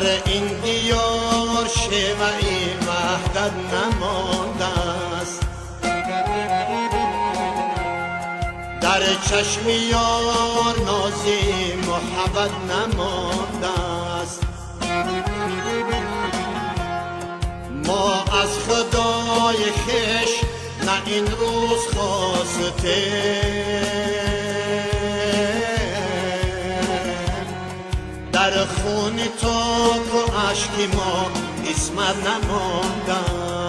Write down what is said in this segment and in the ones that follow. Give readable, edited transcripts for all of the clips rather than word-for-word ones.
Дар ин диёр шеваи ваҳдат намондааст. Дар чашми ёр нози муҳаббат намондааст. Мо аз Худои хеш на ин рӯз хостем, дар хуни току ашки мо исмат намондааст.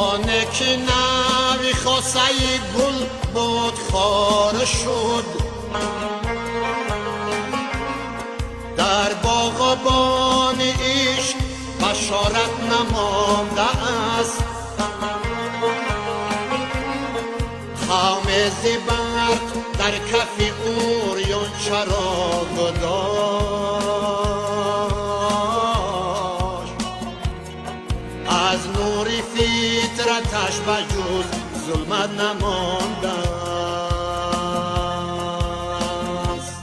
آنه که نوی خاصه گل بود خار شد، در باغبان عشق بشارت نمانده است. خام زبرق در کف اوریان چراغ داشت، از نور فطرتش بجز ظلمت نمانده است.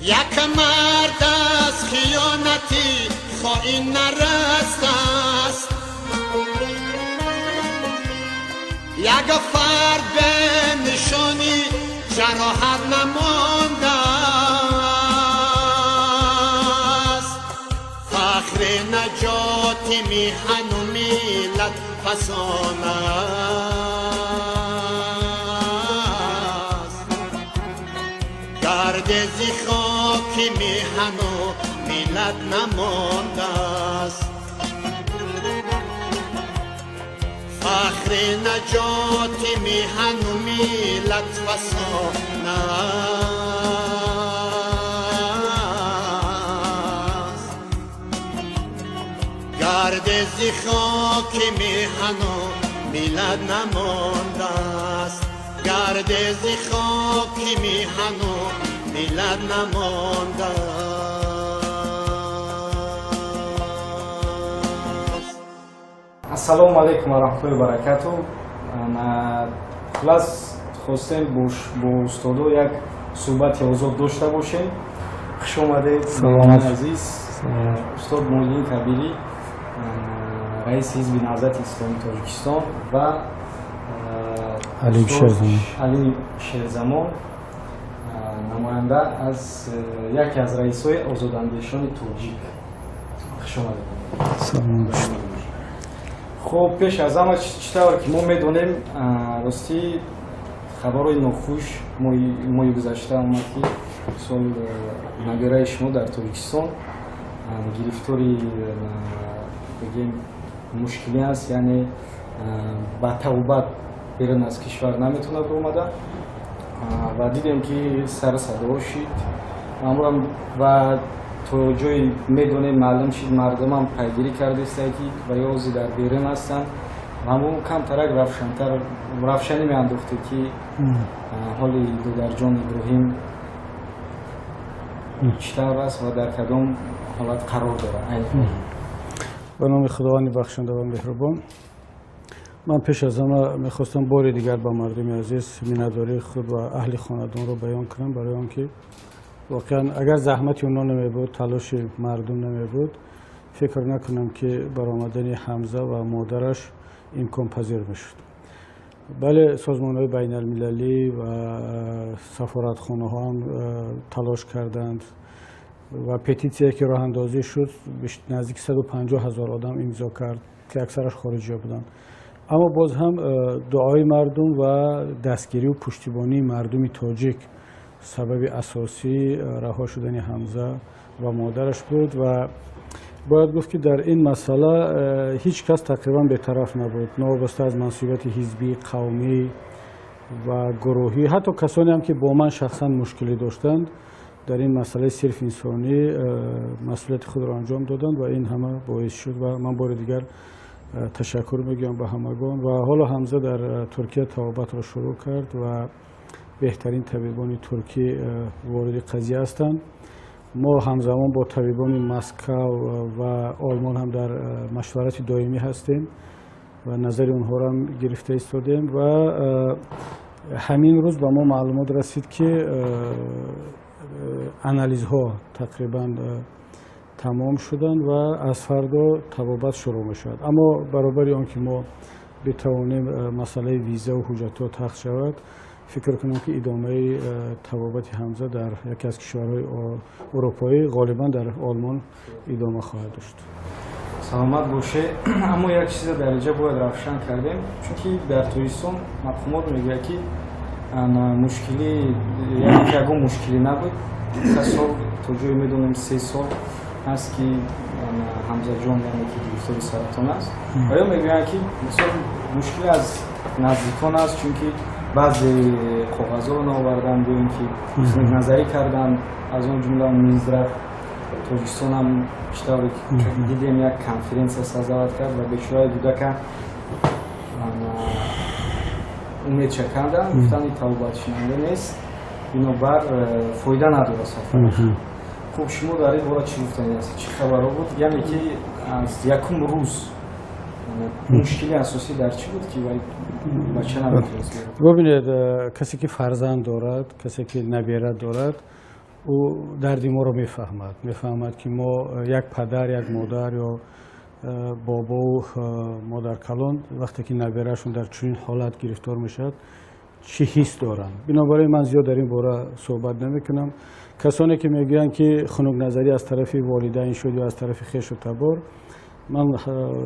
یک مرد از خیانتی خائن نرسته است، یک فرد به نشانی جراحت نمانده است. فخر نجات میهن و ملت فسانه است، گرد ز خاک میهن و ملت نمانده است. فخر نجات میهن و ملت فسانه است، گرد ز خاک میهن و ملت نمانده است. گرد ز خاک میهن و ملت نمانده است. Ассалому алайкум ва раҳматуллоҳи ва баракатуҳ. Хулас, хостем бо устодо як суҳбати озод дошта бошем. Хуш омадед, Саломат. азиз устод Муҳиддин Кабирӣ, раиси Ҳизби Наҳзати Исломии Тоҷикистон ва Алим устод Шерзамон. Алим Шерзамон, намоянда аз яке аз раисҳои озодандешони тоҷик. Хуш омадед. Саломат бошед. Хуб, пеш аз ҳама, чӣ тавр ки мо медонем, ростӣ хабарҳои нохуш моҳи гузашта омад, ки мисол набираи шумо дар Тоҷикистон гирифтори, бигем, мушкилӣ аст, яъне ба тавбат берун аз кишвар наметавонад омада. Ва дидем, ки сар садоҳо шид амрам ва то ҷое медонем, маълум шид, мардумам пайгирӣ кардистанд, ки ва ёзи дар берун ҳастанд ва мо камтарак равшантар равшанӣ меандохтем, ки ҳоли додарҷон Иброҳим чӣ тавр аст ва дар кадом ҳолат қарор дорад айни ҳол. Ба номи Худованди бахшанда ва меҳрубон. Ман пеш аз ҳама мехостам бори дигар ба мардуми азиз миннатдории худ ва аҳли хонадонро баён кунам, барои он ки воқеан агар заҳмати онҳо намебуд, талоши мардум намебуд, фикр накунам, ки баромадани Ҳамза ва модараш имконпазир мешуд. Бале, созмонҳои байналмилалӣ ва сафоратхонаҳо ҳам талош карданд ва петитсия, ки роҳандозӣ шуд, наздики 150 000 одам имзо кард, ки аксараш хориҷиё буданд. Аммо боз ҳам дуои мардум ва дастгирию пуштибонии мардуми тоҷик сабаби асосии раҳо шудани Ҳамза ва модараш буд. Ва бояд гуфт, ки дар ин масъала ҳеҷ кас тақрибан бетараф набуд, новобаста аз мансубияти ҳизбӣ, қавмӣ ва гурӯҳӣ. Ҳатто касоне ҳам, ки бо ман шахсан мушкилӣ доштанд, дар ин масъалаи сирф инсонӣ масъулияти худро анҷом доданд ва ин ҳама боис шуд. Ва ман бори дигар ташаккур мегӯям ба ҳамагон. Ва ҳоло Ҳамза дар Туркия табобатро шурӯъ кард ва беҳтарин табибони туркӣ вориди қазия ҳастанд. Мо ҳамзамон бо табибони Москав ва Олмон ҳам дар машварати доимӣ ҳастем ва назари онҳоро ҳам гирифта истодем. Ва ҳамин рӯз ба мо маълумот расид, ки анализҳо тақрибан тамом шуданд ва аз фардо табобат шурӯъ мешавад. Аммо баробари он ки мо битавонем, масъалаи визаву ҳуҷҷатҳо тахт шавад, фикр кунам, ки идомаи табобати Ҳамза дар яке аз кишварҳои урупоӣ, ғолибан дар Олмон, идома хоҳад дошт. Саломат боше. Аммо як чиза дар инҷа бояд равшан кардем, чунки дар Тоҷикистон мақомот мегӯяд, ки мушкилӣ, яъне ки ягон мушкилӣ набуд. 3 сол, то ҷое медонем, 3 сол аст, ки Ҳамзаҷон, яъне ки гирифтори саратон аст, ва ё мегӯянд, ки мисол мушкил аз наздикон аст, чунки баъзе коғазҳоро наоварданд ё ин ки назарӣ карданд, аз он ҷумла Минздрав Тоҷикистон ҳам, чӣ тавре дидем, як конференсия созвать кард ва бечораи кӯдака умедша канданд, гуфтанд, ин табобатшунанда нест, бинобар фоида надорад сафараш. Хуб, шумо дар ин бора чӣ гуфтани ҳастед? Чӣ хабарҳо буд? Яъне ки аз якум рӯз мушкили асосӣ дар чӣ буд, ки вай бача наметавонист? Бубинед, касе ки фарзанд дорад, касе ки набера дорад, ӯ дарди моро мефаҳмад. Мефаҳмад, ки мо як падар, як модар ё бобову модаркалон, вақте ки набераашон дар чунин ҳолат гирифтор мешавад, чӣ ҳис доранд. Бинобар ин ман зиёд дар ин бора суҳбат намекунам. Касоне ки мегӯянд, ки хунукназарӣ аз тарафи волидайн шуд ё аз тарафи хешу табор, ман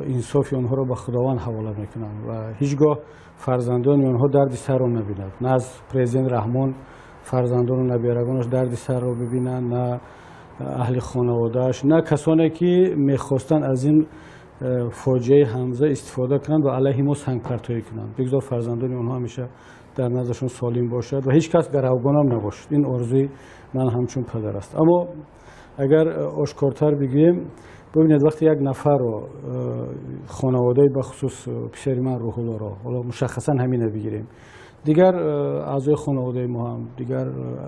инсофи онҳоро ба Худованд ҳавола мекунам ва ҳеҷ гоҳ фарзандони онҳо дарди сарро набинад. На аз президент Раҳмон фарзандону наберагонаш дарди сарро бибинанд, на аҳли хонаводааш, на касоне ки мехостанд аз ин фоҷиаи Ҳамза истифода кунанд ва алайҳи мо сангпартоӣ кунанд. Бигзор фарзандони онҳо ҳамеша дар наздашон солим бошад ва ҳеҷ кас гаравгонам набошад. Ин орзуи ман ҳамчун падар аст. Аммо агар ошкортар бигӯем, бубинед, вақте як нафарро хонаводаи, бахусус писари ман Рӯҳуллоро, ҳоло мушаххасан ҳамина бигирем, дигар аъзои хонаводаи мо ҳам, дигар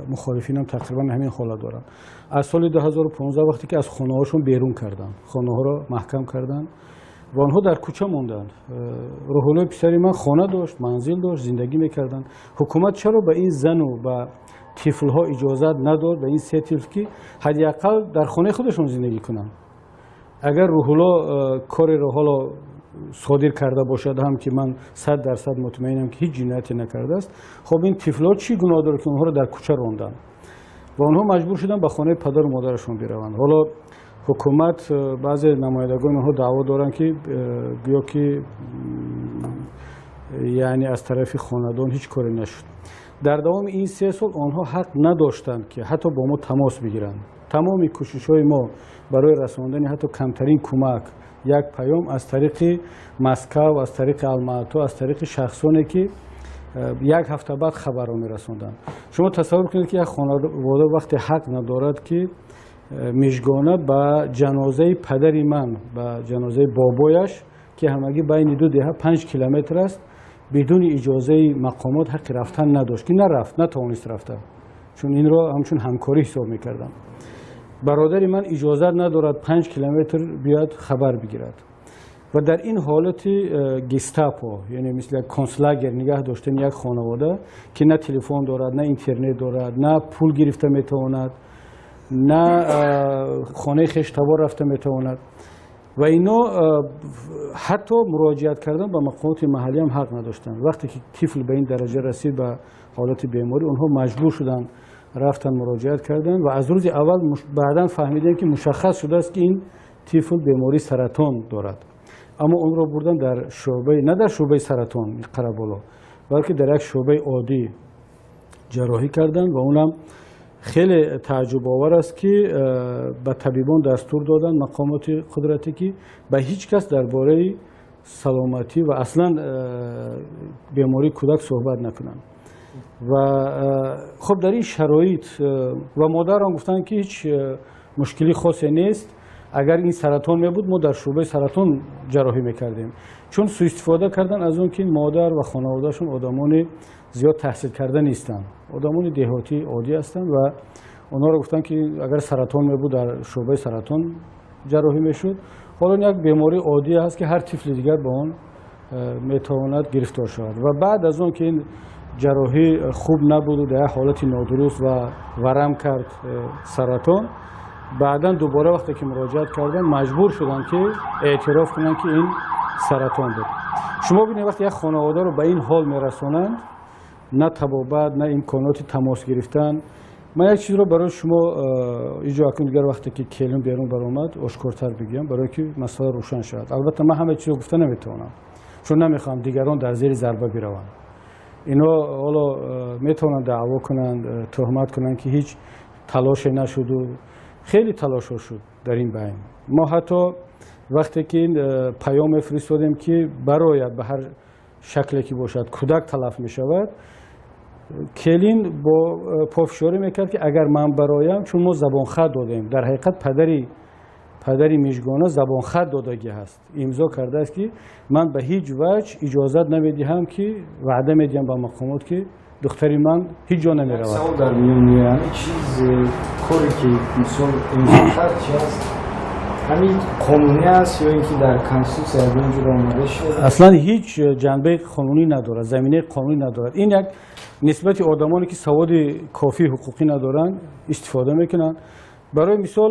мухолифинам тақрибан ҳамин ҳолат доранд. Аз соли 2015, вақте ки аз хонаҳошон берун карданд, хонаҳоро маҳкам карданд ва онҳо дар кӯча монданд. Рӯҳуллои писари ман хона дошт, манзил дошт, зиндагӣ мекарданд. Ҳукумат чаро ба ин зану ба тифлҳо иҷозат надод, ба ин се тифл, ки ҳадди ақал дар хонаи худашон зиндагӣ кунанд? Агар Рӯҳулло кореро ҳоло содир карда бошад ҳам, ки ман 100% мутмаинам, ки ҳеҷ ҷинояте накардааст, хоб, ин тифлҳо чӣ гуноҳ дорад, ки онҳоро дар кӯча ронданд ва онҳо маҷбур шуданд ба хонаи падару модарашон бираванд? Ҳоло ҳукумат, баъзе намояндагони онҳо даъво доранд, ки гӯё ки яъне аз тарафи хонадон ҳеҷ коре нашуд. Дар давоми ин 3 сол онҳо ҳақ надоштанд, ки ҳатто бо мо тамос бигиранд. Тамоми кӯшишҳои мо барои расондани ҳатто камтарин кӯмак, як паём, аз тариқи Москав, аз тариқи Алмато, аз тариқи шахсоне ки як ҳафта баъд хабарро мерасонданд. Шумо тасаввур кунед, ки як хонавода вақте ҳақ надорад, ки Мижгона ба ҷанозаи падари ман, ба ҷанозаи бобояш, ки ҳамагӣ байни ду деҳа 5 километр аст, бидуни иҷозаи мақомот ҳаққи рафтан надошт, ки нарафт, натавонист рафта, чун инро ҳамчун ҳамкорӣ ҳисоб мекардам. Бародари ман иҷозат надорад 5 километр биёяд, хабар бигирад. Ва дар ин ҳолати гестапо, яъне мисли як концлагерь нигаҳ доштани як хонавода, ки на телефон дорад, на интернет дорад, на пул гирифта метавонад, на хонаи хештабор рафта метавонад, ва ино ҳатто муроҷиат кардан ба мақомоти маҳаллӣ ҳам ҳақ надоштанд. Вақте ки тифл ба ин дараҷа расид, ба ҳолати беморӣ, онҳо маҷбур шуданд, рафтанд, муроҷиат карданд. Ва аз рӯзи аввал баъдан фаҳмидем, ки мушаххас шудааст, ки ин тифл бемории саратон дорад. Аммо онро бурдан дар шӯъбаи, на дар шӯъбаи саратон Қараболо, балки дар як шӯъбаи оддӣ ҷарроҳӣ карданд. Ва онам хеле тааҷҷубовар аст, ки ба табибон дастур доданд мақомоти қудратӣ, ки ба ҳеҷ кас дар бораи саломатӣ ва аслан бемории кӯдак суҳбат накунанд. Ва хуб, дар ин шароит ва модарам гуфтанд, ки ҳеҷ мушкили хосе нест, агар ин саратон мебуд, мо дар шӯъбаи саратон ҷарроҳӣ мекардем. Чун суистифода кардан аз он ки модар ва хонаводаашон одамони зиёд таҳсил карда нестанд, одамони деҳотӣ оддӣ ҳастанд, ва онҳоро гуфтанд, ки агар саратон мебуд, дар шӯъбаи саратон ҷарроҳӣ мешуд. Ҳоло як бемории оддӣ ҳаст, ки ҳар тифли дигар ба он метавонад гирифтор шавад. Ва баъд аз он ки ин ҷарроҳӣ хуб набуду дар як ҳолати нодуруст ва варам кард саратон, баъдан дубора вақте ки муроҷиат карданд, маҷбур шуданд, ки эътироф кунанд, ки ин саратон буд. Шумо бинед, вақте як хонаводаро ба ин ҳол мерасонанд, на табобат, на имконоти тамос гирифтан. Ман як чизро барои шумо иҷо акун дигар, вақте ки келин берун баромад, ошкортар бигӯям, барое ки масъала рӯшан шавад. Албатта, ман ҳама чизро гуфта наметавонам, чун намехоҳам дигарон дар зери зарба бираванд. Ино ҳоло метавонанд даъво кунанд, тӯҳмат кунанд, ки ҳеҷ талоше нашуду. Хеле талошҳо шуд дар ин байн. Мо ҳатто вақте ки ин паём мефиристодем, ки барояд, ба ҳар шакле ки бошад, кӯдак талаф мешавад, келин бо пофишорӣ мекард, ки агар ман бароям, чун мо забонхат додем. Дар ҳақиқат падари Мижгона забонхат додагӣ ҳаст, имзо кардааст, ки ман ба ҳеҷ ваҷҳ иҷозат намедиҳам, ки ваъда медиҳам ба мақомот, ки духтари ман ҳеҷ ҷо намеравад. Савол дар миёни ҳамин чиз, коре ки мисол имзо кард, чи аст? Ҳамин қонунӣ аст ё ин ки дар конститутсия ягон ҷур омада шуд? Аслан ҳеҷ ҷанбаи қонунӣ надорад, заминаи қонунӣ надорад. Ин як нисбати одамоне, ки саводи кофии ҳуқуқӣ надоранд, истифода мекунанд. Барои мисол,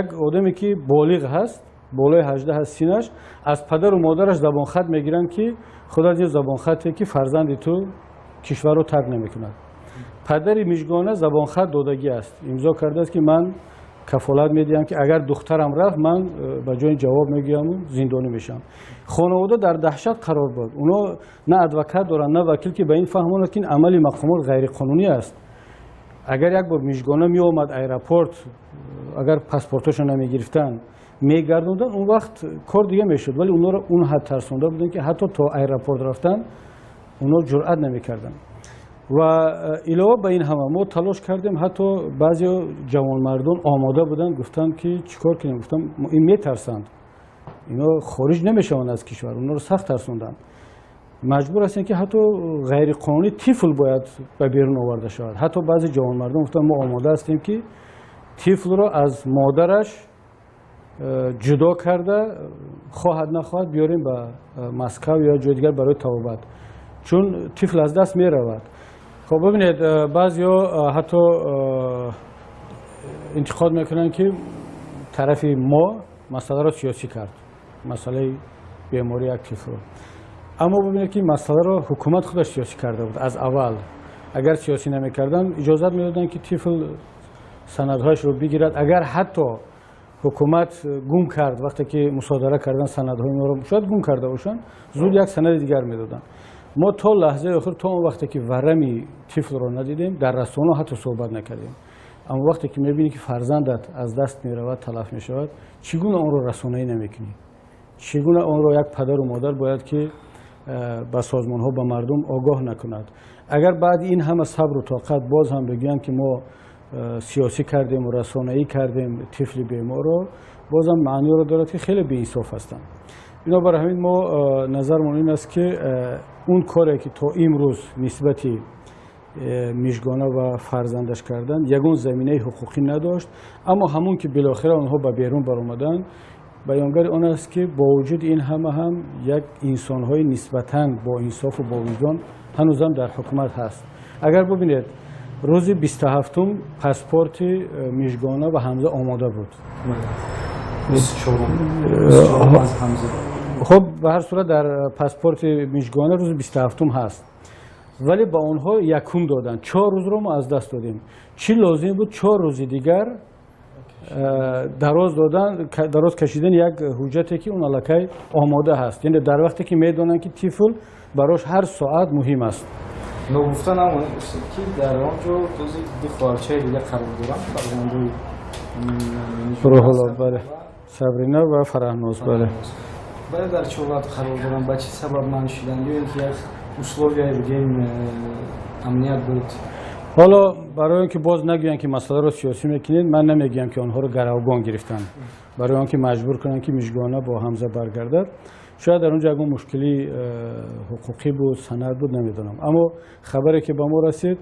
як одаме, ки болиғ ҳаст, болои 18 ҳаст синаш, аз падару модараш забонхат мегиранд, ки худат ё забонхате, ки фарзанди ту кишварро тарк намекунад. Падари Мижгона забонхат додагӣ аст, имзо кардааст, ки ман кафолат медиҳам, ки агар духтарам рафт, ман ба ҷои ҷавоб мегӯяму зиндонӣ мешавам. Хонавода дар даҳшат қарор буд. Оно на адвокат доранд, на вакил, ки ба ин фаҳмонад, ки ин амали мақомот ғайриқонунӣ аст. Агар як бор Мижгона меомад аэропорт, агар паспортошо намегирифтанд, мегардонданд, он вақт кор дига мешуд. Вале онҳоро он ҳад тарсонда буданд, ки ҳатто то аэропорт рафтан онҳо ҷуръат намекарданд. Ва илова ба ин ҳама, мо талош кардем, ҳатто баъзе ҷавонмардон омода буданд, гуфтанд, ки чӣ кор кунем. Гуфтам, ин метарсанд, ино хориҷ намешаванд аз кишвар, онҳоро сахт тарсонданд. Маҷбур ҳастем, ки ҳатто ғайриқонунӣ тифл бояд ба берун оварда шавад. Ҳатто баъзе ҷавонмардон гуфтанд, мо омода ҳастем, ки тифлро аз модараш ҷудо карда, хоҳад нахоҳад, биёрем ба Москав ё ҷои дигар барои табобат, чун тифл аз даст меравад. Хоб, бибинед, баъзеҳо ҳатто интиқод мекунанд, ки тарафи мо масъаларо сиёсӣ кард, масъалаи бемории як тифлро. Аммо бибинед, ки масъаларо ҳукумат худаш сиёсӣ карда буд аз аввал. Агар сиёсӣ намекарданд, иҷозат медоданд, ки тифл санадҳояшро бигирад. Агар ҳатто ҳукумат гум кард, вақте ки мусодара кардан санадҳои онро, шояд гум карда бошанд, зуд як санади дигар медоданд. Мо то лаҳзаи охир, то он вақте ки варами тифлро надидем, дар расонаҳо ҳатто суҳбат накардем. Аммо вақте ки мебинӣ, ки фарзандат аз даст меравад, талаф мешавад, чӣ гуна онро расонаӣ намекунӣ? Чӣ гуна онро як падару модар бояд ки ба созмонҳо, ба мардум огоҳ накунад? Агар баъди ин ҳама сабру тоқат боз ҳам бигӯянд, ки мо сиёсӣ кардему расонаӣ кардем тифли беморро, бозам маъниро дорад, ки хеле беинсоф ҳастанд. Бинобар ҳамин мо назармон ин аст, ки он коре, ки то имрӯз нисбати Мижгона ва фарзандаш карданд, ягон заминаи ҳуқуқӣ надошт. Аммо ҳамон ки билохира онҳо ба берун баромаданд, баёнгари он аст, ки бо вуҷуди ин ҳама ҳам як инсонҳои нисбатан боинсофу бовиҷдон ҳанӯзам дар ҳукумат ҳаст. Агар бубинед, рӯзи 27-ум паспорти Мижгона ва Ҳамза омода буд. Хуб, ба ҳар сурат, дар паспорти Мижгона рӯзи 27-ум ҳаст, вале ба онҳо якум доданд. 4 рӯзро мо аз даст додем. Чӣ лозим буд 4 рӯзи дигар? Дароз додан, дароз кашидани як ҳуҷҷате, ки он аллакай омода ҳаст, яъне дар вақте ки медонанд, ки тифл барош ҳар соат муҳим аст. Ногуфта намонад, ки дар он ҷо този ду хоҳарчаи дига қарор доранд, фарзандои Рӯҳулло, бале, Сабрина ва Фараҳноз, бале. Бале, дар чӣ ҳолат қарор доранд, ба чӣ сабаб манъ шуданд ё ин ки як условия, бигем, амният буд? Ҳоло барои он ки боз нагӯянд, ки масъаларо сиёсӣ мекунед, ман намегӯям, ки онҳоро гаравгон гирифтанд барои он ки маҷбур кунанд, ки Мижгона бо Ҳамза баргардад. Шояд дар он ҷо ягон мушкили ҳуқуқӣ буд, санад буд, намедонам. Аммо хабаре, ки ба мо расид,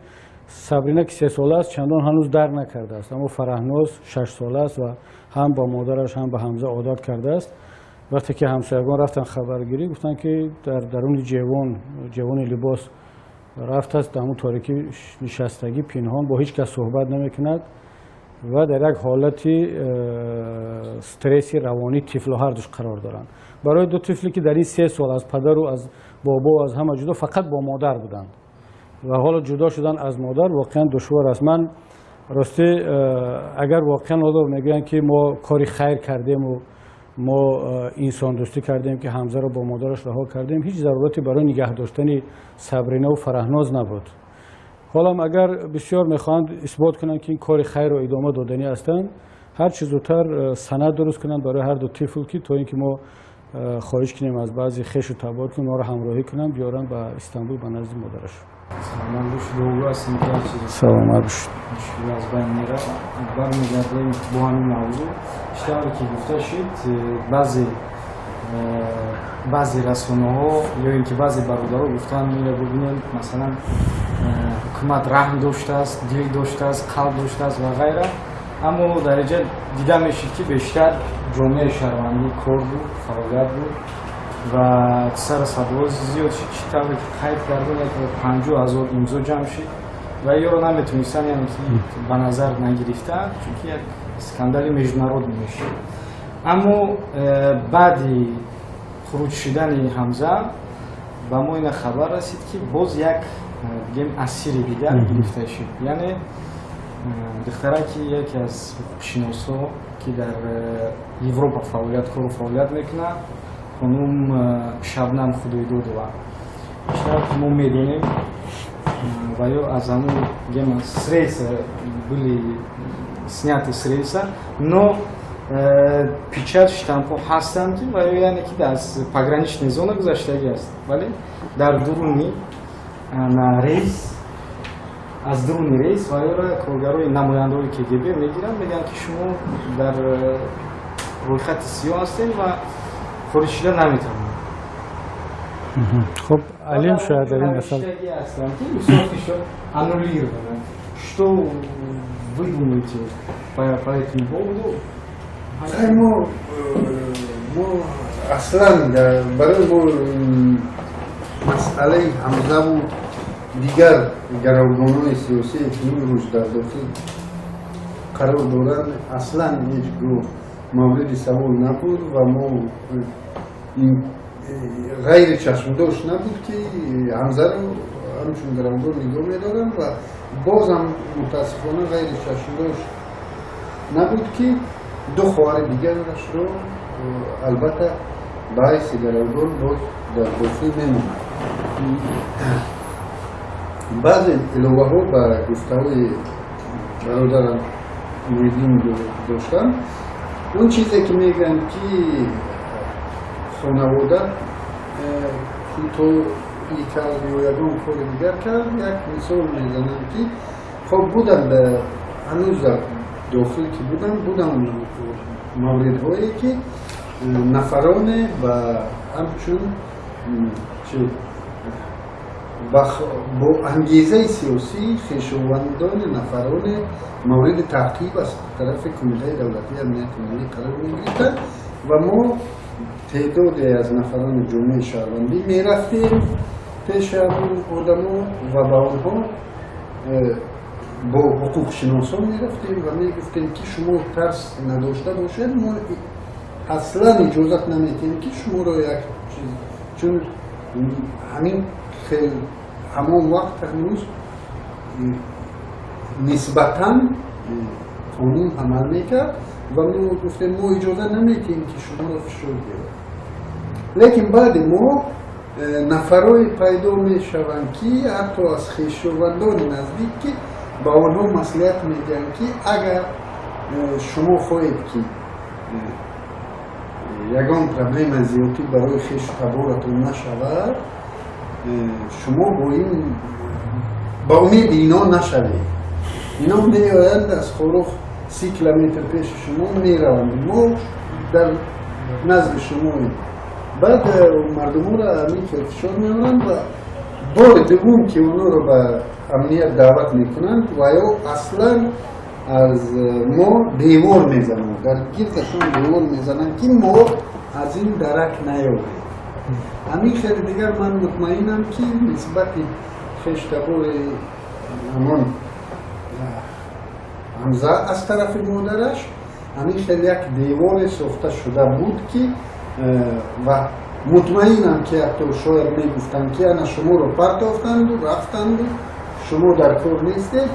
Сабрина, ки 3сола аст, чандон ҳанӯз дарк накардааст, аммо Фараҳноз 6сола аст ва ҳам ба модараш, ҳам ба Ҳамза одат кардааст. Вақте ки ҳамсоягон рафтанд хабаргирӣ, гуфтанд, ки дар даруни ҷевон, ҷевони либос рафтааст, дар ҳамун торикӣ нишастагӣ, пинҳон, бо ҳеҷ кас суҳбат намекунад ва дар як ҳолати стресси равонӣ тифло ҳардуш қарор доранд. Барои ду тифле, ки дар ин 3 сол аз падару аз бобо, аз ҳама ҷудо, фақат бо модар буданд ва ҳоло ҷудо шудан аз модар воқеан душвор аст. Ман ростӣ, агар воқеан ҳоло мегӯянд, ки мо кори хайр кардему мо инсондӯстӣ кардем, ки Ҳамзаро бо модараш раҳо кардем, ҳеҷ зарурате барои нигаҳ доштани Сабринаву Фараҳноз набуд. Ҳолам агар бисёр мехоҳанд исбот кунанд, ки ин кори хайрро идома доданӣ ҳастанд, ҳар чӣ зудтар санад дуруст кунанд барои ҳар ду тифл, ки то ин ки мо хоҳиш кунем аз баъзе хешу табор, ки онҳоро ҳамроҳӣ кунанд, биёранд ба Истанбул, ба назди модараш. Саломат бошед, дуогӯ ҳастем, ки ҳар чиз Саломат бошед. Мушкил аз байн меравад. Бармегардем бо ҳамин мавзӯъ. Чӣ тавре ки гуфта шуд, баъзе расонаҳо ё ин ки баъзе бародаро гуфтанд: «Мира бубинем, масалан, ҳукумат раҳм доштааст, дил доштааст, қалб доштааст» ва ғайра. Аммо дар инҷа дида мешид, ки бештар ҷомеаи шаҳрвандӣ кор буд, фаъолият буд ва сар садоҳо зиёд шуд. Чӣ тавре ки қайд кардем, як 50 000 имзо ҷамъ шуд ва ёро наметонистанд, яъне ки ба назар нагирифта, чунки як скандали международный мешуд. Аммо баъди хуруҷ шудани Ҳамза ба мо ина хабар расид, ки боз як бигем, асири дигар гирифта шуд, яъне духтараки яке аз ҳуқуқшиносҳо, ки дар Европа фаъолият, кору фаъолият мекунад, хонум Шабнам Худойдодова. Чӣ мо медонем, ва ё аз ҳамун, бигем, с рейса были сняты, с рейса, но печать, штампҳо ҳастанд, ки ва ё, яъне ки аз пограничная зона гузаштагӣ аст, вале дар дуруни на рейс, аз дуруни рейс ва ёра коргарои намояндаҳои КГБ мегиранд, мегӯянд, ки шумо дар рӯйхати сиёҳ ҳастед ва хориҷ шуда наметавонед. Хуб, Алим шояд дар ин масъала ҳастанд, ки бисёр фишор аннулировано. Что вы думаете по этому поводу? Мо аслан барои мо масъалаи Ҳамзаву дигар гаравгонони сиёсие, ки имрӯз дар дохил қарор доранд, аслан ҳеҷ гоҳ мавриди савол набуд ва мо ғайри чашмдошт набуд, ки Ҳамзаро ҳамчун гаравгон нигоҳ медоранд ва бозам мутаассифона ғайри чашмдошт набуд, ки ду хоҳари дигарашро албатта ба ҳайси гаравгон боз дар дохил мемонад. Баъзе иловаҳо ба гуфтаҳои бародарам Муҳиддин доштам. Он чизе, ки мегӯянд, ки хонавода кӯтоҳӣ кард ё ягон кори дигар кард, як мисол мезанам, ки хоб буданд, ҳанӯз дар дохил ки буданд мавридҳое, ки нафароне ба ҳамчун чи бо ангезаи сиёсӣ хешовандони нафароне мавриди таъқиб аз тарафи Кумитаи давлатии амнияти миллӣ қарор мегирифтанд ва мо теъдоде аз нафарони ҷомеаи шаҳрвандӣ мерафтем пеши ҳамон одамо ва ба онҳо бо ҳуқуқшиносон мерафтем ва мегуфтем, ки шумо тарс надошта бошед, мо аслан иҷозат наметиҳем, ки шуморо як чиз, чун ҳамин хел ҳамон вақт ҳанӯз нисбатан Қонун амал мекард ва мо гуфтем, мо иҷоза намедиҳем, ки шуморо фишор биёрад. Лекин баъди мо нафарое пайдо мешаванд, ки ҳатто аз хешовандони наздик, ки ба онҳо маслиҳат медиҳанд, ки агар шумо хоҳед, ки ягон проблема зиёдтӣ барои хешу таборатон нашавад, шумо бо ин ба умеди ино нашавед. Ино меоянд, аз Хоруғ 30 километр пеши шумо мераванд, мо дар назди шумоем. Баъд мардуморо ҳамин хел фишор меоранд ва бори дуввум, ки онҳоро ба амният даъват мекунанд, ва ё аслан аз мо девор мезананд, дар гирдашон девор мезананд, ки мо аз ин дарак наёбем. Ҳамин хеле дигар ман мутмаинам, ки нисбати хештабори ҳамон Ҳамза аз тарафи модараш ҳамин хел як деворе сохта шуда буд, ки ва мутмаинам, ки ҳатто шояд мегуфтанд, ки ана шуморо партофтанду рафтанду, шумо дар кор нестед.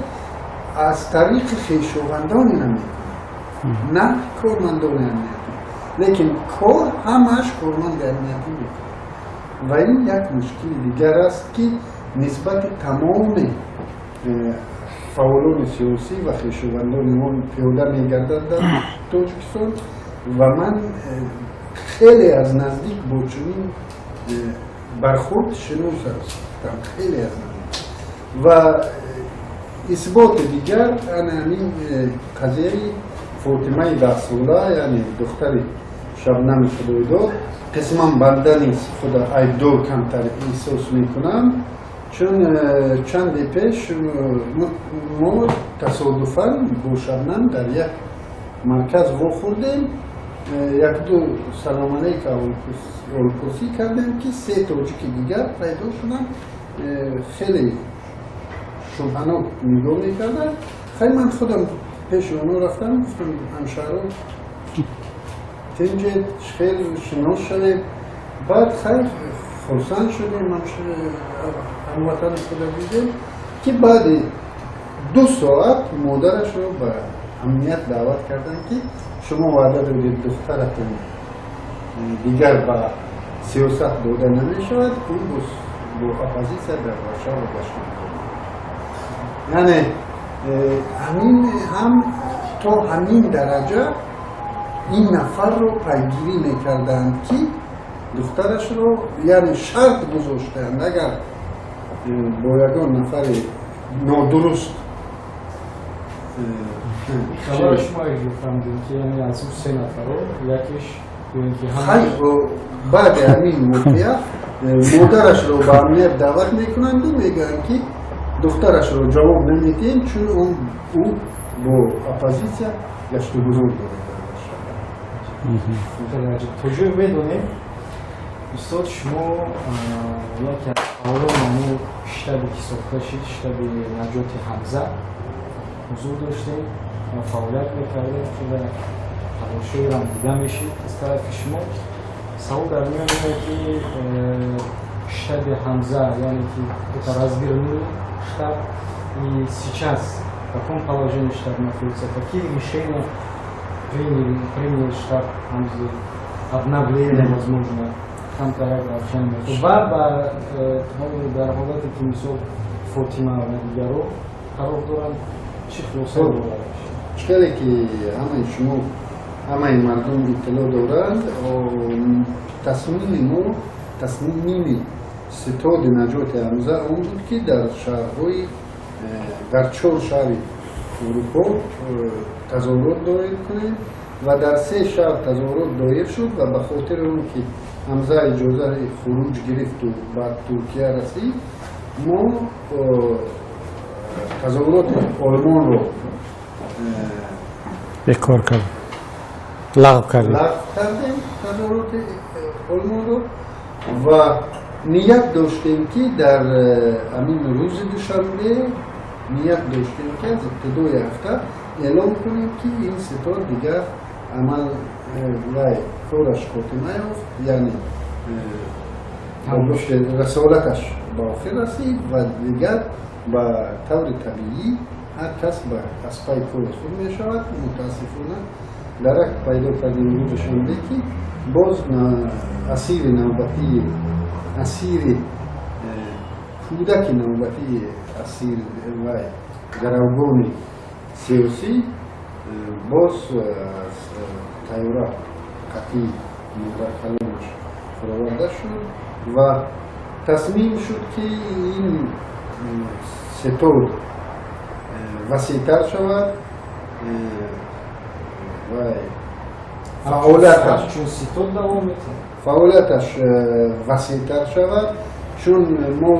Аз тариқи хешовандони намекунанд, на кормандони амниятӣ, лекин кор ҳамааш корманди амниятӣ мекунад. Ва ин як мушкили дигар аст, ки нисбати тамоми фаъолони сиёсӣ ва хешовандони он пиёда мегардад дар Тоҷикистон. Ва ман хеле аз наздик бо чунин бархурд шинос ҳастам, хеле аз наздик. Ва исботи дигар ана ҳамин қазияи Фотимаи 10-сола, яъне духтари Шабнами Худойдод. Қисман банда низ худа айбдор камтар эҳсос мекунам, чун чанде пеш мо тасодуфан бо Шабнам дар як марказ вохӯрдем, якду салом алейк, ҳолпурсӣ кардем, ки се тоҷики дигар пайдо шуданд, хеле шубҳанок нигоҳ мекарданд. Хай, ман худам пеши онҳо рафтам, гуфтам: «Ҳамшаҳро, тинҷед, хел шинос шавем?» Баъд хайр, хурсанд шудем, ҳамватани худа дидем, ки баъди 2 соат модарашро ба амният даъват карданд, ки шумо ваъда додед, духтаратон дигар ба сиёсат дода намешавад, ӯ бо оппозитсия дар Варшава гашт. Яъне ҳамин ҳам то ҳамин дараҷа ин нафарро пайгирӣ мекарданд, ки духтарашро, яъне шарт гузоштаанд, агар бо ягон нафари нодуруст Хабари шумо фаҳмидем, ки яъне аз ӯ се нафаро якеш ё ин ки Хай, баъди ҳамин воқеа модарашро ба амният даъват мекунанду мегӯянд, ки духтарашро ҷавоб намедиҳем, чун ӯ бо оппозитсия гаштугузор дорад. То ҷое медонем, устод, шумо яке аз фаъолони ҳамун штаби, ки сохта шид, штаби наҷоти Ҳамза, ҳузур доштем ва фаъолият мекардем. Хеле талошҳоеам дида мешид аз тарафи шумо. Савол дар миён ине, ки штаби Ҳамза, яъне ки это развернули штаб, и сейчас в каком положении штаб находится, какие решения принял штаб Ҳамзы, обновление, возможно, камтарак равшан ва ба дар ҳолате, ки мисол Фотима ва дигаро қарор доранд, чӣ хулоса дорад? Хеле ки ҳамаи шумо, ҳамаи мардум иттилоъ доранд, тасмими мо, тасмими ситоди наҷоти Ҳамза он буд, ки дар шаҳрҳои дар чор шаҳри Аврупо тазоҳурот доир кунем ва дар се шаҳр тазоҳурот доир шуд. Ва ба хотири он ки Ҳамза иҷозаи хуруҷ гирифту ба Туркия расид, мо тазоҳуроти Олмонро бекор кард, лағв кардем. Лағв кардем тазоҳуроти Олмонро ва ният доштем, ки дар ҳамин рӯзи душанбе, ният доштем, ки аз ибтидои ҳафта эълон кунем, ки ин ситод дигар амал вай кораш хотима ёфт, яъне расолаташ ба охир расид ва дигар ба таври табиӣ. Ҳар кас ба аз пай кори худ мешавад. Мутаассифона, дарак пайдо кардем рӯзи шанбе, ки боз асири навбатии, асири кӯдаки навбатии асир вай гаравгони сиёсӣ боз аз тайёра қатъи модаркалонаш фуроварда шуд ва тасмим шуд, ки ин сетод васеътар шавад ва фаъолияташ Чун ситод давом метиҳад. Фаъолияташ васеътар шавад, чун мо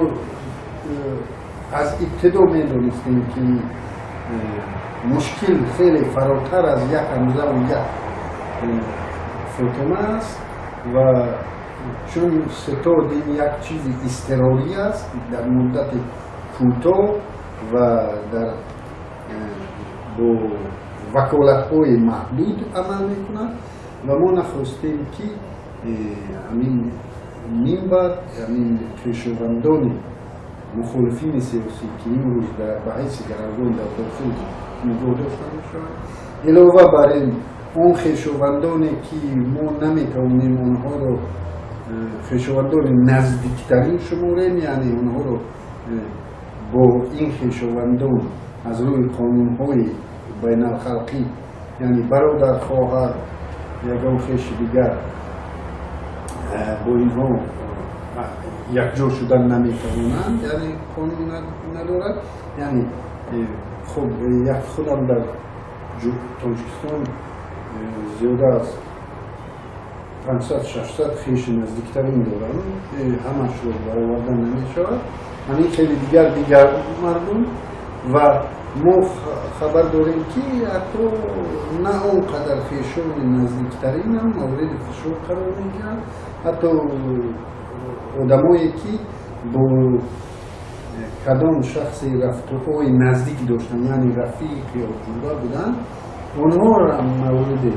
аз ибтидо медонистем, ки мушкил хеле фаротар аз як Ҳамзаву як Фотима аст ва чун сетод ин як чизи изтирорӣ аст, дар муддати кӯтоҳ ва дар бо ваколатҳои маҳдуд амал мекунад ва мо нахостем, ки ҳамин минбар ҳамин хешовандони мухолифини сиёсӣ, ки имрӯз ба ҳайси гаравгон дар дохил нигоҳ дошта мешаванд, илова бар ин он хешовандоне, ки мо наметавонем онҳоро хешовандони наздиктарин шуморем, яъне онҳоро бо ин хешовандон аз рӯи қонунҳои байналхалқӣ, яъне бародар, хоҳар, ягон хеши дигар, бо инҳо якҷо шудан наметавонанд, яъне қонун надорад. Яъне хуб, як худам дар Тоҷикистон зиёда аз 500-600 хеши наздиктарин дорам, ҳамашро баровардан намешавад. Ҳамин хеле дигар мардум ва мо хабар дорем, ки ҳатто на он қадар хешони наздиктаринам мавриди фишор қарор мегиранд. Ҳатто одамое, ки бо кадом шахси рафтуҳои наздик доштанд, яъне рафиқ ё ҷура буданд, онҳоро мавриди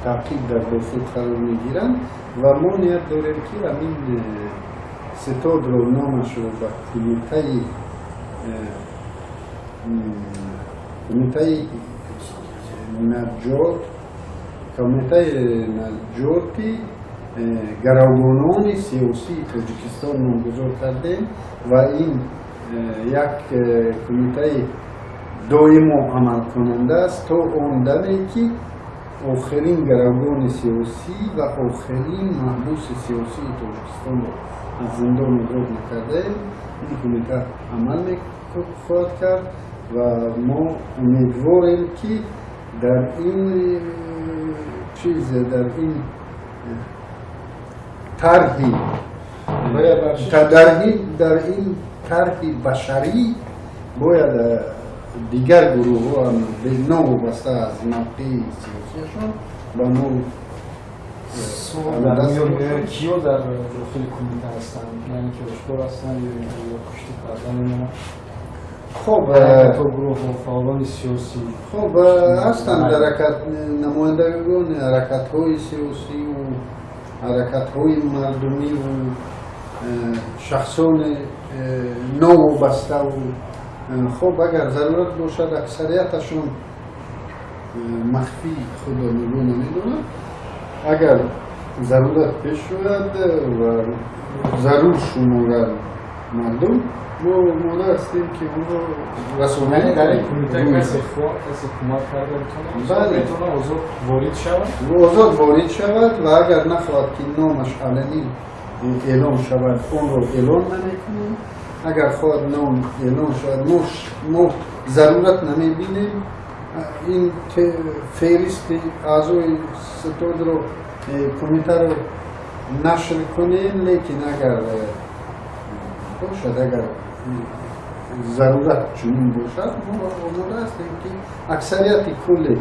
таъқиб дар дохил қарор мегиранд. Ва мо ният дорем, ки ҳамин ситодро номашро ба кумитаи наҷоти гаравгонони сиёсии Тоҷикистон номгузор кардем ва ин як кумитаи доимо амалкунанда аст, то он даме, ки охирин гаравгони сиёсӣ ва охирин маҳбуси сиёсии Тоҷикистонро аз зиндон озод накардаем, ин кумита амал хоҳад кард. Ва мо умедворем, ки дар ин чиз, дар ин тарҳи дар ин тарҳи башарӣ бояд дигар гурӯҳҳо ҳам новобаста аз мавқеи сиёсиашон ба мо Киё дар дохили кумита ҳастанд, яъне ки ошкор ҳастанд ё пушти парда мемонанд? Хоб. Гурӯҳҳо, фаъолони сиёсӣ. Хоб, ҳастанд намояндагони ҳаракатҳои сиёсиву ҳаракатҳои мардумиву шахсони новобаставу хоб, агар зарурат бошад, аксарияташон махфӣ худро нигоҳ намедорад. Агар зарурат пеш ояд ва зарур шуморад мардум, мо омода ҳастем, ки онро расонаӣ. Дар ин кумита касе кӯмак карда Бале. метавонад, озод ворид шавад? Озод ворид шавад ва агар нахоҳад, ки номаш аланӣ эълон шавад, онро эълон намекунем. Агар хоҳад ном эълон шавад, мо зарурат намебинем ин феҳристи аъзои ситодро, кумитаро нашр кунем, лекин агар бошад, агар зарурат чунин бошад, мо омода ҳастем, ки аксарияти кулли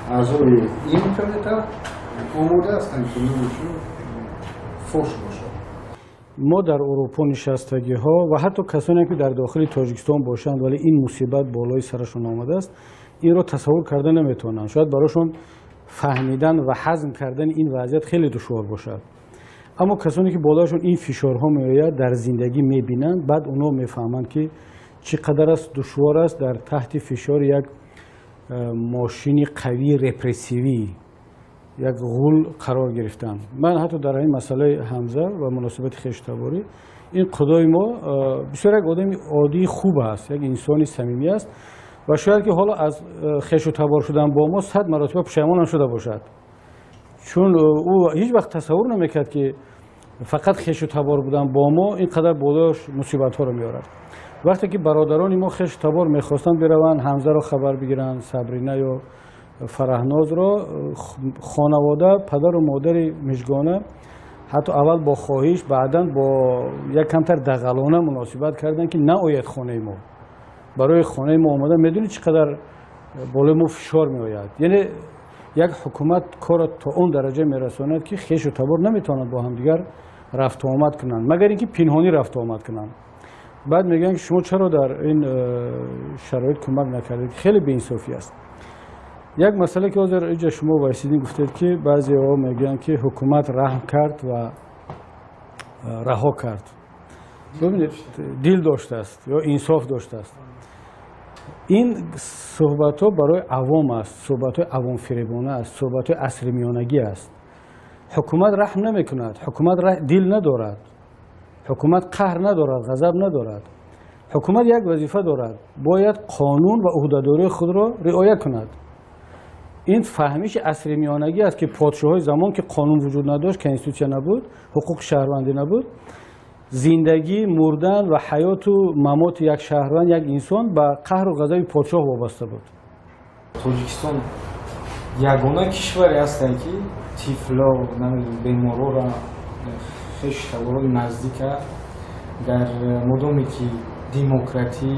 аъзои ин кумита омода ҳастанд, ки номашон фош бошад. Мо дар Урупо нишастагиҳо ва ҳатто касоне, ки дар дохили Тоҷикистон бошанд, вале ин мусибат болои сарашон омадааст, инро тасаввур карда наметавонанд. Шояд барошон фаҳмидан ва ҳазм кардани ин вазъият хеле душвор бошад, аммо касоне, ки болояшон ин фишорҳо меояд, дар зиндагӣ мебинанд, баъд онҳо мефаҳманд, ки Чӣ қадар аст душвор аст дар таҳти фишори як мошини қавии репрессивӣ, як ғул қарор гирифтан. Ман ҳатто дар ҳамин масъалаи Ҳамза ва муносибати хештаборӣ, ин худои мо бисёр як одами оддии хуб аст, як инсони самимӣ аст ва шояд ки ҳоло аз хешу табор шудан бо мо 100 маротиба пушаймонам шуда бошад, чун ӯ ҳеҷ вақт тасаввур намекард, ки фақат хешу табор будан бо мо ин қадар болояш мусибатҳоро меорад. Вақте ки бародарони мо хешу табор мехостанд бираванд, Ҳамзаро хабар бигиранд, Сабрина ё Фараҳнозро, хонавода, падару модари Мижгона ҳатто аввал бо хоҳиш, баъдан бо як камтар дағалона муносибат карданд, ки наояд хонаи мо. Барои хонаи мо омада, медонӣ, чӣ қадар болои мо фишор меояд. Яъне як ҳукумат корро то он дараҷа мерасонад, ки хешу табор наметавонанд бо ҳамдигар рафту омад кунанд, магар ин ки пинҳонӣ рафту омад кунанд. Баъд мегӯянд, ки шумо чаро дар ин шароит кӯмак накардед? Хеле беинсофӣ аст. Як масъала, ки ҳозир иҷа шумо Вайсиддин гуфтед, ки баъзеҳо мегӯянд, ки ҳукумат раҳм кард ва раҳо кард. Бибинед, дил доштааст ё инсоф доштааст. Ин суҳбатҳо барои авом аст, суҳбатҳои авомфиребона аст, суҳбатҳои асри миёнагӣ аст. Ҳукумат раҳм намекунад, ҳукумат дил надорад, ҳукумат қаҳр надорад, ғазаб надорад. Ҳукумат як вазифа дорад: бояд қонун ва ӯҳдадории худро риоя кунад. Ин фаҳмиши асри миёнагӣ аст, ки подшоҳои замон, ки қонун вуҷуд надошт, конститутсия набуд, ҳуқуқи шаҳрвандӣ набуд, зиндагӣ, мурдан ва ҳаёту мамоти як шаҳрванд, як инсон ба қаҳру ғазаби подшоҳ вобаста буд. Тоҷикистон ягона кишваре ҳастае, ки тифло, намедонам, беморора, хештаборои наздика дар мудоме ки демократӣ,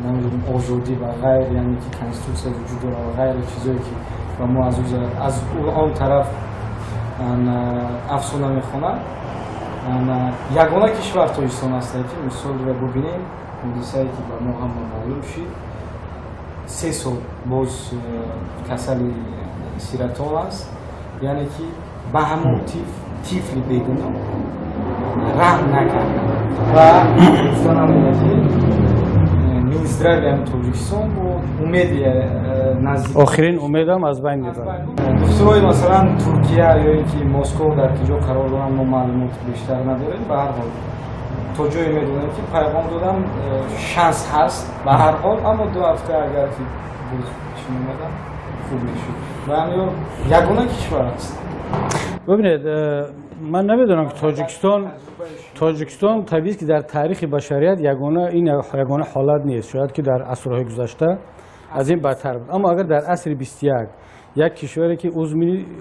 намедонам, озодӣ ва ғайр, яъне ки конститутсия вуҷуд дорад ва ғайри чизое, ки ба мо аз он тараф афсона мехонад, ягона кишвар Тоҷикистон ҳастае, ки мисолро бубинем, ҳодисае, ки ба мо ҳама маълум шид, 3 сол боз касали сиратон аст, яъне ки ба ҳамон тифли бегуноҳ раҳм накарданд. Ва гуфтанам ина, ки Минздрави ҳами Тоҷикистон бо умеди наздик Охирин умедам аз байн мебарад. Духтурои, масалан, Туркия ё ин ки Москов дар киҷо қарор доранд, мо маълумот бештар надорем. Ба ҳар ҳол, то ҷое медонем, ки пайғом додам, шанс ҳаст ба ҳар ҳол, аммо 2 ҳафта агар ки боз чӣ меомадам, хуб мешуд. Ва ҳамё ягона кишвар аст. Бибинед, ман намедонам, ки Тоҷикистон табиист, ки дар таърихи башарият ягона, ин ягона ҳолат нест. Шояд ки дар асрҳои гузашта аз ин бадтар буд, аммо агар дар асри 21 як кишваре, ки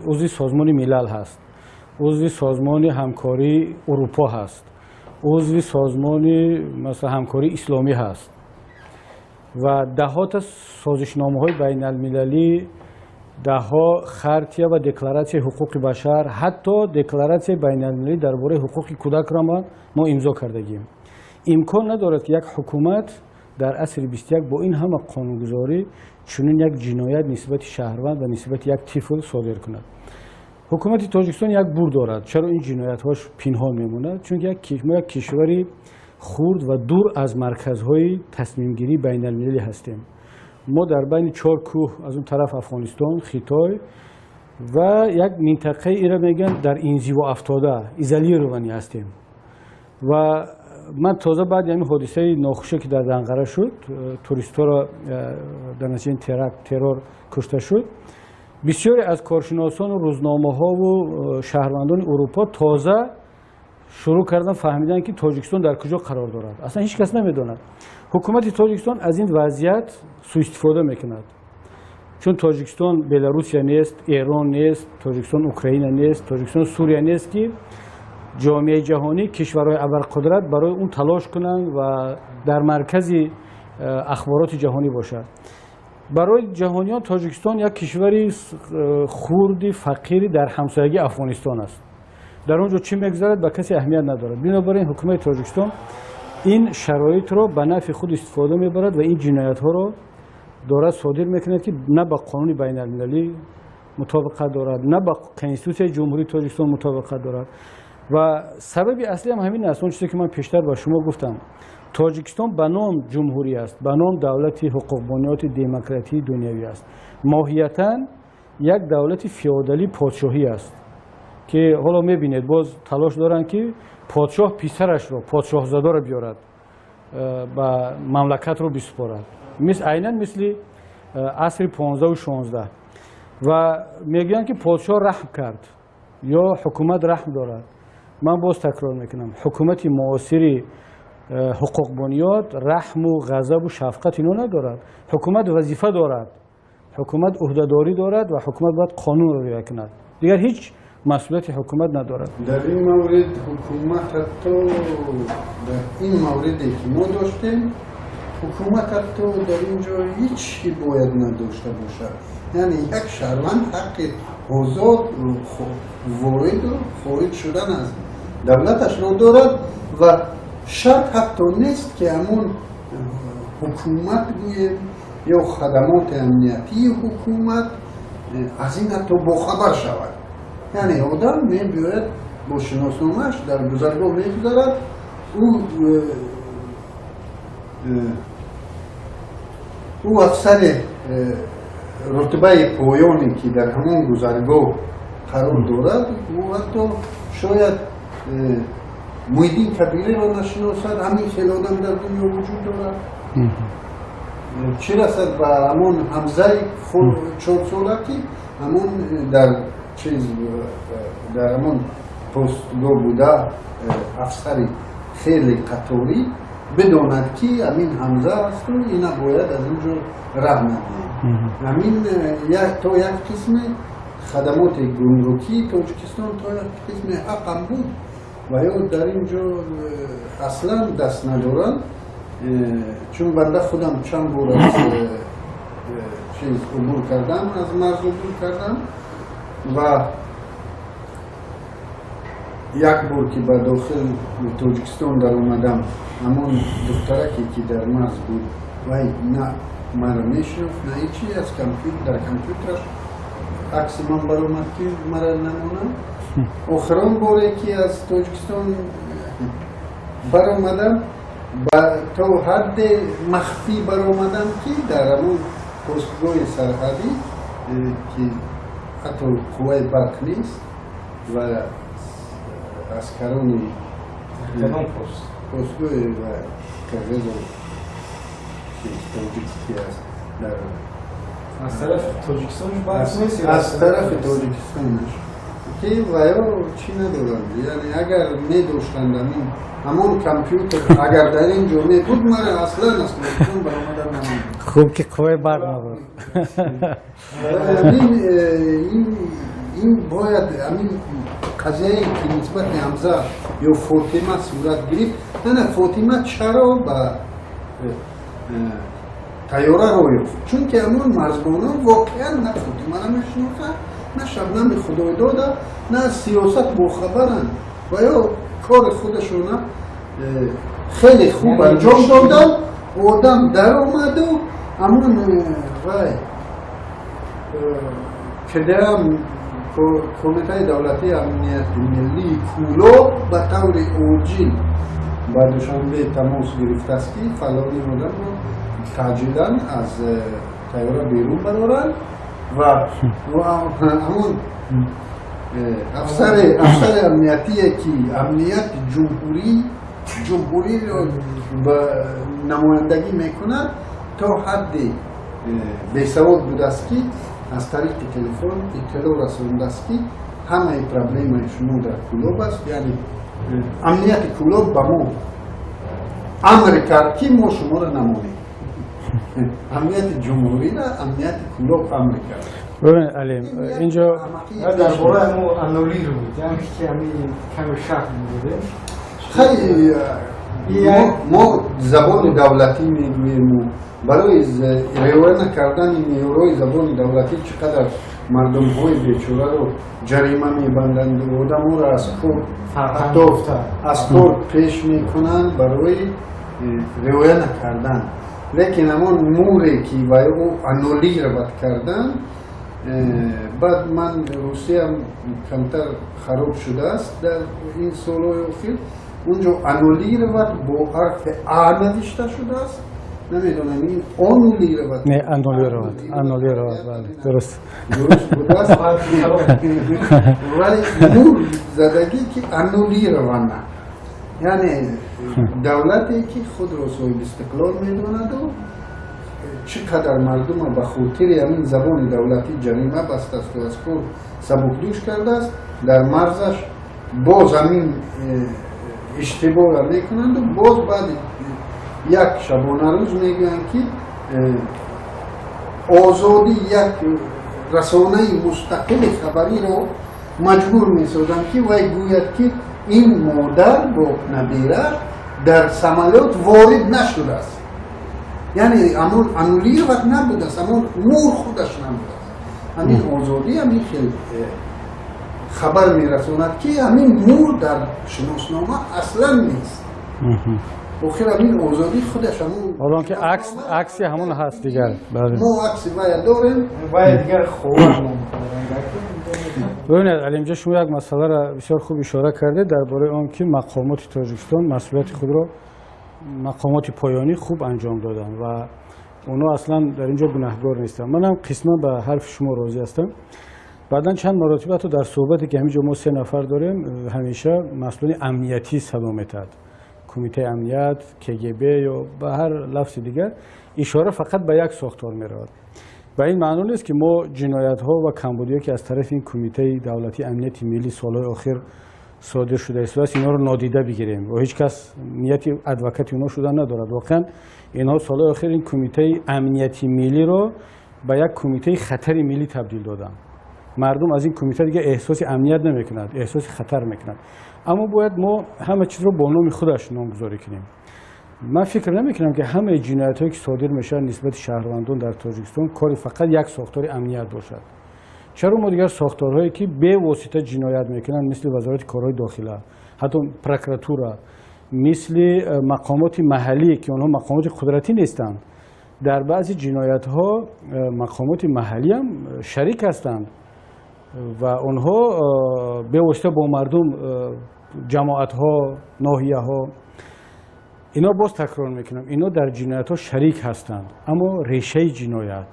узви Созмони Милал ҳаст, узви Созмони Ҳамкории Урупо ҳаст, узви Созмони, масалан, Ҳамкории Исломӣ ҳаст ва даҳҳота созишномаҳои байналмилалӣ, даҳҳо хартия ва декларатсияи ҳуқуқи башар, ҳатто декларатсияи байналмилалӣ дар бораи ҳуқуқи кӯдакро мо имзо кардагием, имкон надорад, ки як ҳукумат дар асри 21 бо ин ҳама қонунгузорӣ чунин як ҷиноят нисбати шаҳрванд ва нисбати як тифл содир кунад. Ҳукумати Тоҷикистон як бур дорад. Чаро ин ҷиноятҳош пинҳон мемонад? Чунки мо як кишвари хурд ва дур аз марказҳои тасмимгирии байналмилалӣ ҳастем. Мо дар байни чор кӯҳ, аз он тараф Афғонистон, Хитой ва як минтақаи ира мегӯянд, дар инзиво афтода, изолированный ҳастем. Ва ман тоза баъди ҳамин ҳодисаи нохуше, ки дар Данғара шуд, туристҳоро дар натиҷаи теракт, террор кушта шуд, бисёре аз коршиносону рӯзномаҳову шаҳрвандони Урупо тоза шурӯъ кардан фаҳмидан, ки Тоҷикистон дар куҷо қарор дорад. Аслан ҳеҷ кас намедонад. Ҳукумати Тоҷикистон аз ин вазъият сӯистифода мекунад, чун Тоҷикистон Беларусия нест, Эрон нест, Тоҷикистон Украина нест, Тоҷикистон Сурия нест, ки ҷомеаи ҷаҳонӣ, кишварҳои абарқудрат барои он талош кунанд ва дар маркази ахбороти ҷаҳонӣ бошад. Барои ҷаҳониён Тоҷикистон як кишвари хурди фақири дар ҳамсоягии Афғонистон аст. Дар он ҷо чӣ мегузарад, ба касе аҳамият надорад. Бинобар ин ҳукумати Тоҷикистон ин шароитро ба нафъи худ истифода мебарад ва ин ҷиноятҳоро дорад содир мекунад, ки на ба қонуни байналмилалӣ мутобиқат дорад, на ба Конститутсияи Ҷумҳурии Тоҷикистон мутобиқат дорад. Ва сабаби аслиам ҳамин аст, он чизе, ки ман пештар ба шумо гуфтам. Тоҷикистон ба ном ҷумҳурӣ аст, ба ном давлати ҳуқуқбунёди демократии дунявӣ аст, моҳиятан як давлати феодалӣ, подшоҳӣ аст, ки ҳоло мебинед, боз талош доранд, ки подшоҳ писарашро, подшоҳзодаро биёрад, ба мамлакатро бисупорад, айнан мисли асри 15-у 16. Ва мегӯянд, ки подшоҳ раҳм кард ё ҳукумат раҳм дорад. Ман боз такрор мекунам: ҳукумати муосири ҳуқуқбунёд раҳму ғазабу шафқат ино надорад. Ҳукумат вазифа дорад, ҳукумат ӯҳдадорӣ дорад ва ҳукумат бояд қонунро риоя кунад, дигар ҳеҷ масъулияти ҳукумат надорад. Дар ин маврид ҳукумат, ҳатто дар ин мавриде ки мо доштем, ҳукумат ҳатто дар ин ҷо ҳеҷ бояд надошта бошад. Яъне як шаҳрванд ҳаққи озод вориду хориҷ шудан аз давлаташро дорад ва шарт ҳатто нест, ки ҳамон ҳукумат гӯем ё хадамоти амниятии ҳукумат аз ин ҳатто бохабар шавад. Яъне одам мебиёяд, бо шиносномааш дар гузаргоҳ мегузарад, ӯ афсари рутбаи поёне, ки дар ҳамон гузаргоҳ қарор дорад, ӯ ҳатто шояд Муҳиддин Кабириро нашиносад. Ҳамин хел одам дар дунё вуҷуд дорад, чӣ расад ба ҳамон Ҳамзаи 4-сола, ки ҳамон дар чиз, дар ҳамон постгоҳ буда, афсари хеле қаторӣ бидонад, ки ҳамин Ҳамза асту ина бояд аз ин ҷо рад надиҳем. Ҳамин то як қисме хадамоти гумрукии Тоҷикистон то як қисме ҳақам буд ва ё дар ин ҷо аслан даст надоранд, чун банда худам чанд бор аз чиз убур кардам, аз марз убур кардам ва як бор, ки ба дохил Тоҷикистон даромадам, ҳамон духтараке, ки дар марз буд, вай на маро мешинохт, на ҳечи. Аз компютер, дар компютераш акси ман баромад, ки мара намонам. Охирон боре, ки аз Тоҷикистон баромадам, то ҳадде махфӣ баромадам, ки дар ҳамон постгоҳи сарҳадӣ, ки ҳатто қувваи барқ нест ва аскарони Кадом пост? Постгоҳи ва қирғизу тоҷикӣ аст дар Аз тарафи Тоҷикистон барқ нест? Аз тарафи Тоҷикистонаш, ки ваё чӣ надоранд. Яъне агар медоштанд, амин ҳамон компютер агар дар ин ҷо мебуд, мара аслан аз Тоҷикистон баромадан намемуд. Хуб, ки қувваи барқ набуд. Ҳамин ин бояд, ҳамин қазияе, ки нисбати Ҳамза ё Фотима сурат гирифт. На, Фотима чаро ба тайёра роҳ ёфт? Чунки ҳамон марзбонон воқеан на Фотимара мешиносанд, на Шабнами Худойдода, на аз сиёсат бохабаранд ва ё кори худашона хеле хуб анҷом доданд. Одам даромаду ҳамон вай кдам, Кумитаи давлатии амнияти миллии Кӯлоб, ба таври оҷил ба Душанбе тамос гирифтааст, ки фалони одамро таъҷилан аз тайёра берун бароранд. Ва ҳамон афсари амниятие, ки амнияти ҷумҳуриро ба намояндагӣ мекунад, то ҳадди бесавод будааст, ки аз тариқи телефон иттилоъ расондааст, ки ҳамаи проблемаи шумо дар Кӯлоб аст. Яъне амнияти Кӯлоб ба мо амр кард, ки мо шуморо намонем. Амнияти ҷумҳурира амнияти Кӯлоб амр кард. Бибин, Алим, инҷо Дар бораи ҳамо аннулировать, яъне ки ҳами каме шарҳ медодем. Хай, мо забони давлатӣ мегӯему, барои риоя накардани меъёрҳои забони давлатӣ чӣ қадар мардумҳои бечораро ҷарима мебанданду одаморо аз кор, ҳатто аз кор пеш мекунанд барои риоя накардан. Лекин ҳамон муре, ки вай ӯ аннулировать кардан, баъд ман Русиям камтар хароб шудааст дар ин солҳои охир. Унҷо аннулировать бо ҳарфи а навишта шудааст. Намедонам, ин онулировать. Не, аннулировать, аннулировать, бале, дуруст. Дуруст будааст, вале муҳр задагӣ, ки аннулирована. Яъне давлате, ки худро соҳиби истиқлол медонаду чӣ қадар мардума ба хотири ҳамин забони давлатӣ ҷарима бастасту аз кор сабукдӯш кардааст, дар марзаш боз ҳамин иштибоҳро мекунанду боз баъди як шабонарӯз мегӯянд, ки Озодӣ, як расонаи мустақили хабариро маҷбур месозанд, ки вай гӯяд, ки ин модар бо набираш дар самолёт ворид нашудааст. Яъне ҳамон аннулировать набудааст, ҳамон муҳр худаш набудааст. Ҳамин Озодӣ ҳамин хел хабар мерасонад, ки ҳамин муҳр дар шиноснома аслан нест. Охир ҳамин Озодӣ худаш ҳамон Ҳолон ки акс, акси ҳамон ҳаст дигар, бале. Мо акси вая дорем. Вай дигар ховар ном. Бибинед, Алимҷо, шумо як масъаларо бисёр хуб ишора кардед дар бораи он, ки мақомоти Тоҷикистон масъулияти худро, мақомоти поёнӣ, хуб анҷом доданд ва онҳо аслан дар ин ҷо гунаҳгор нестанд. Манам қисман ба ҳарфи шумо розӣ ҳастам. Баъдан чанд маротиба ҳатто дар суҳбате, ки ҳамин ҷо мо се нафар дорем, ҳамеша масъулини амниятӣ садо метаҳад: Кумитаи амният, КГБ ё ба ҳар лафзи дигар, ишора фақат ба як сохтор меравад. Ба ин маъно нест, ки мо ҷиноятҳо ва камбудиҳо, ки аз тарафи ин Кумитаи давлатии амнияти миллӣ солҳои охир содир шуда истодааст, инҳоро нодида бигирем ва ҳеҷ кас нияти адвокати онҳо шуда надорад. Воқеан, инҳо солҳои охир ин Кумитаи амнияти миллиро ба як кумитаи хатари миллӣ табдил доданд. Мардум аз ин кумита дигар эҳсоси амният намекунад, эҳсоси хатар мекунад. Аммо бояд мо ҳама чизро бо номи худаш номгузорӣ кунем. Ман фикр намекунам, ки ҳамаи ҷиноятҳое, ки содир мешавад нисбати шаҳрвандон дар Тоҷикистон, кори фақат як сохтори амният бошад. Чаро мо дигар сохторҳое, ки бевосита ҷиноят мекунанд, мисли Вазорати корҳои дохила, ҳатто прокуратура, мисли мақомоти маҳаллӣ, ки онҳо мақомоти қудратӣ нестанд, дар баъзе ҷиноятҳо мақомоти маҳаллиам шарик ҳастанд ва онҳо бевосита бо мардум, ҷамоатҳо, ноҳияҳо, ино, боз такрор мекунам, ино дар ҷиноятҳо шарик ҳастанд. Аммо решаи ҷиноят,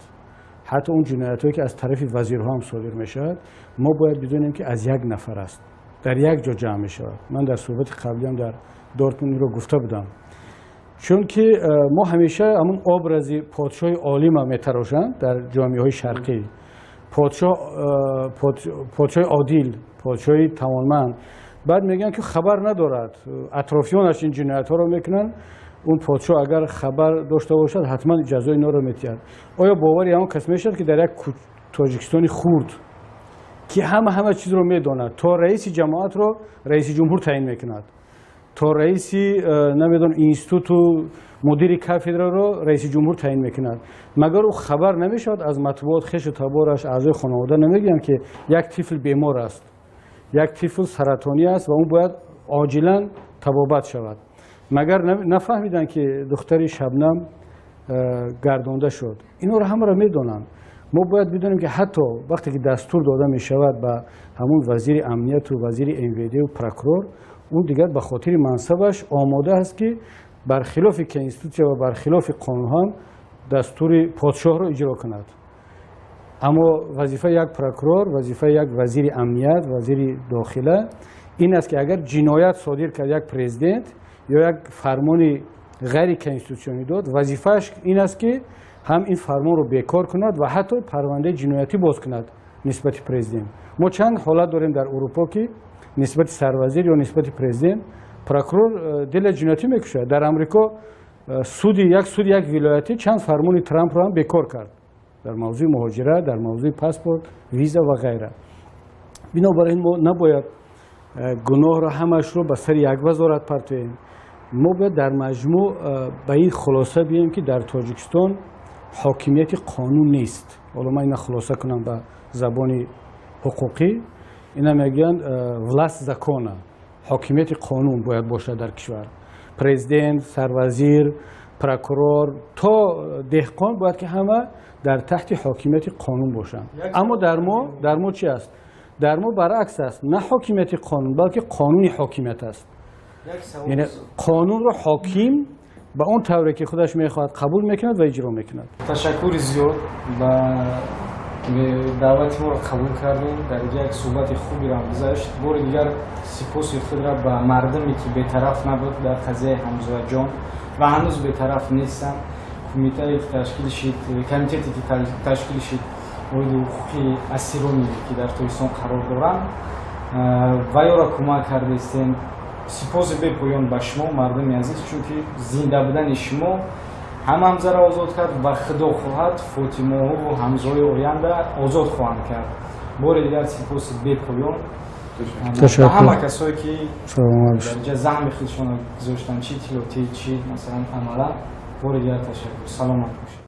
ҳатто он ҷиноятҳое, ки аз тарафи вазирҳо ҳам содир мешавад, мо бояд бидонем, ки аз як нафар аст, дар як ҷо ҷамъ мешавад. Ман дар суҳбати қаблиам дар Дортмунд инро гуфта будам, чунки мо ҳамеша ҳамун образи подшоҳи олима метарошанд дар ҷомеаҳои шарқӣ: подшоҳ, подшоҳи одил, подшоҳи тавонманд. Баъд мегӯянд, ки хабар надорад, атрофиёнаш ин ҷиноятҳоро мекунанд. Он подшоҳ агар хабар дошта бошад, ҳатман ҷазои инҳоро метиҳад. Оё бовари ҳамон кас мешавад, ки дар як Тоҷикистони хурд, ки ҳама чизро медонад, то раиси ҷамоатро раиси ҷумҳур таъин мекунад, то раиси намедонам институту мудири кафедраро раиси ҷумҳур таъин мекунад, магар ӯ хабар намешавад аз матбуот, хешу табораш, аъзои хонавода намегӯянд, ки як тифл бемор аст, як тифл саратонӣ аст ва ӯ бояд оҷилан табобат шавад? Магар нафаҳмиданд, ки духтари Шабнам гардонда шуд? Инҳоро ҳамаро медонанд. Мо бояд бидонем, ки ҳатто вақте ки дастур дода мешавад ба ҳамун вазири амнияту вазири МВД прокурор, ӯ дигар ба хотири мансабаш омода аст, ки бар хилофи конститутсия ва бар хилофи қонунҳо дастури подшоҳро иҷро кунад. Аммо вазифаи як прокурор, вазифаи як вазири амният, вазири дохила ин аст, ки агар ҷиноят содир кард як президент ё як фармони ғайриконститутсионӣ дод, вазифааш ин аст, ки ҳам ин фармонро бекор кунад ва ҳатто парвандаи ҷиноятӣ боз кунад нисбати президент. Мо чанд ҳолат дорем дар Урупо, ки нисбати сарвазир ё нисбати президент прокурор дела ҷиноятӣ мекушад. Дар Амрико суди як суди як вилоятӣ чанд фармони Трампро ҳам бекор кард дар мавзӯи муҳоҷират, дар мавзӯи паспорт, виза ва ғайра. Бинобар ин мо набояд гуноҳро ҳамашро ба сари як вазорат партоем. Мо бояд дар маҷмӯъ ба ин хулоса биёем, ки дар Тоҷикистон ҳокимияти қонун нест. Ҳоло ман ина хулоса кунам ба забони ҳуқуқӣ, ина мегӯянд власть закона. Ҳокимияти қонун бояд бошад дар кишвар. Президент, сарвазир, прокурор то деҳқон бояд ки ҳама дар таҳти ҳокимияти қонун бошанд. Аммо дар мо чӣ аст? Дар мо баръакс аст: на ҳокимияти қонун, балки қонуни ҳокимият аст. Яъне қонунро ҳоким ба он тавре ки худаш мехоҳад қабул мекунад ва иҷро мекунад. Ташаккури зиёд ба даъвати моро қабул кардем. Дар инҷа як суҳбати хуберо ҳам гузашт. Бори дигар сипоси худро ба мардуме ки бетараф набуд дар қазияи Ҳамзаҷон ва ҳанӯз бетараф нестанд. Кумитае ки ташкил шид, комитете ки ташкил шид оиди ҳуқуқи асироне ки дар Тоҷикистон қарор доранд ва ёро кӯмак кардаистем. Сипоси бепоён ба шумо, мардуми азиз, чунки зинда будани шумо ҳам Ҳамзаро озод кард ва худо хоҳад Фотимоҳову Ҳамзаҳои оянда озод хоҳанд кард. Бори дигар сипоси бепоён ба ҳама касое ки дар инҷа заҳми худшонро гузоштанд, чи иттилоотӣ, чи масалан амалан. Бори дигар ташаккур, саломат бошед.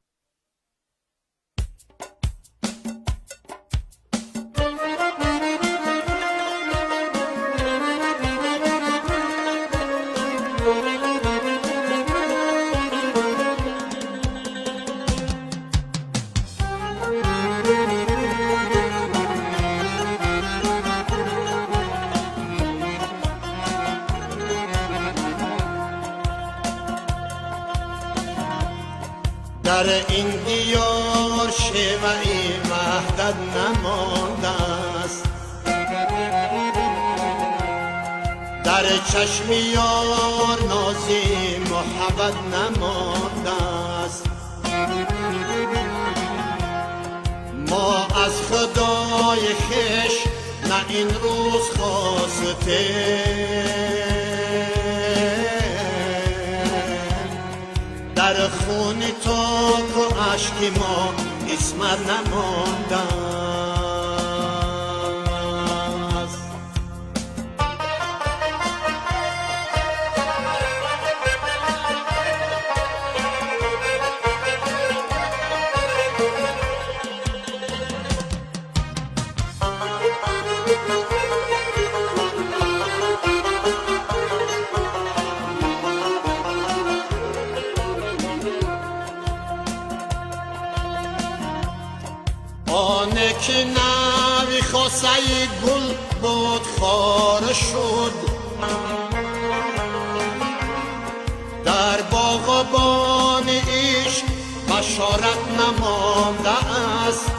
در این دیار شیوه‌ی وحدت نمانده است، در چشم یار نازی محبت نمانده است. ما از خدای خویش نه این روز خواستیم، در خون تاک و اشک ما عصمت نمانده است. آنه که نوی خاصه گل بود خار شد، در باغبان عشق بشارت نمانده است.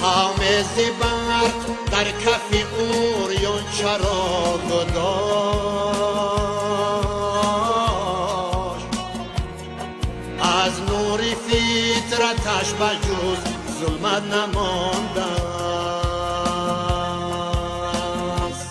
خام زبرت در کف اوریان چراغ داشت، از نور فطرتش به جز ظلمت نمانده است.